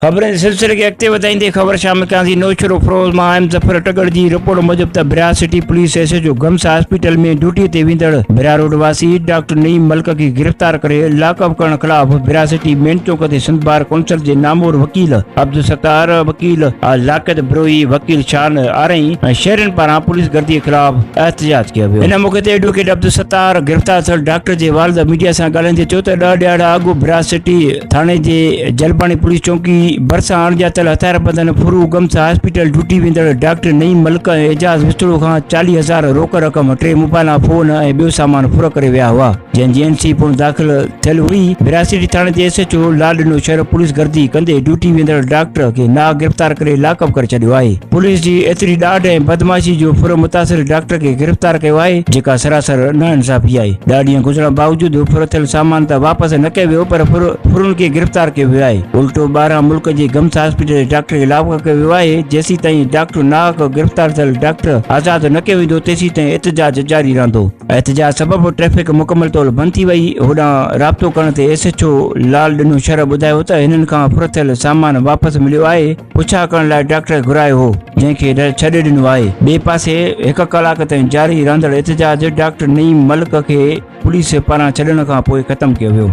خبرن جي سلسلي کي اڳتي وڌائيندي خبر شامل ڪيان ٿي نوشھروفروز مان ايم ظفر ٽڳڙ جي رپورٽ موجب ته Bhera city police S H O GIMS hospital ۾ duty تي ويندڙ ڀريا روڊ واسي ڊاڪٽر نعيم ملڪ کي گرفتار ڪري لاڪ اپ ڪرڻ خلاف ڀريا سٽي مين چوڪ تي سنڌ بار ڪونسل جي نامور وڪيل عبدالستار وڪيل لاقت بروهي وڪيل شان آرائين ۽ شهرين پاران پوليس گردي خلاف احتجاج ڪيو ويو. ان موقعي تي ايڊووڪيٽ عبدالستار گرفتار ٿيل ڊاڪٽر جي والد ميڊيا سان ڳالهائيندي چيو ته ڏهه ڏهاڙا اڳ ڀريا سٽي ٿاڻي جي جلباڻي پوليس چونڪي ڀرسان اڻڄاتل هٿياربندن ڦرو گمس هاسپيٽل ڊيوٽي ويندڙ ڊاڪٽر نعيم ملڪ ۽ اعجاز وسطڙو کان 40 هزار روڪ رقم، ٽي موبائل فون ۽ ٻيو سامان ڦر ڪري ويا هئا، جنهن جي اين سي پڻ داخل ٿيل هئي. ڀريا سٽي ٿاڻي جي ايس ايڇ او لال ڏنو شهر پوليس گردي ڪندي ڊيوٽي ويندڙ ڊاڪٽر کي ناحق گرفتار ڪري لاڪ اپ ڪري ڇڏيو آهي. پوليس جي ايتري ڏاڍ ۽ بدمعاشي جو ڦر متاثر ڊاڪٽر کي گرفتار ڪيو آهي، جيڪا سراسر ناانصافي آهي. ڏهه ڏينهن گذرڻ باوجود ڦر ٿيل سامان ته واپس نه ڪيو ويو پر ڦر ڦرن کي گرفتار ڪيو ويو آهي. الٽو ٻاهران ملڪ جي گمس هاسپيٽل جي ڊاڪٽر کي لاڪ اپ ڪيو ويو آهي. جيسيتائين ڊاڪٽر ناحق گرفتار ٿيل ڊاڪٽر آزاد نه ڪيو ويندو تيسيتائين احتجاج جاري رهندو. احتجاج سبب ٽريفڪ مڪمل طور بند ٿي وئي. هوڏانهن رابطو ڪرڻ تي ايس ايڇ او لال ڏنو شر ٻڌايو ته هنن کان ڦر ٿيل سامان واپس مليو آهي. پڇا ڪرڻ لاء ڊاڪٽر گهرايو هو، جنهن کي ڇڏي ڏنو آهي. ٻئي پاسي هڪ ڪلاڪ تائين جاري رهندڙ احتجاج ڊاڪٽر نعيم ملڪ کي پوليس پاران ڇڏڻ کان پوء ختم ڪيو ويو.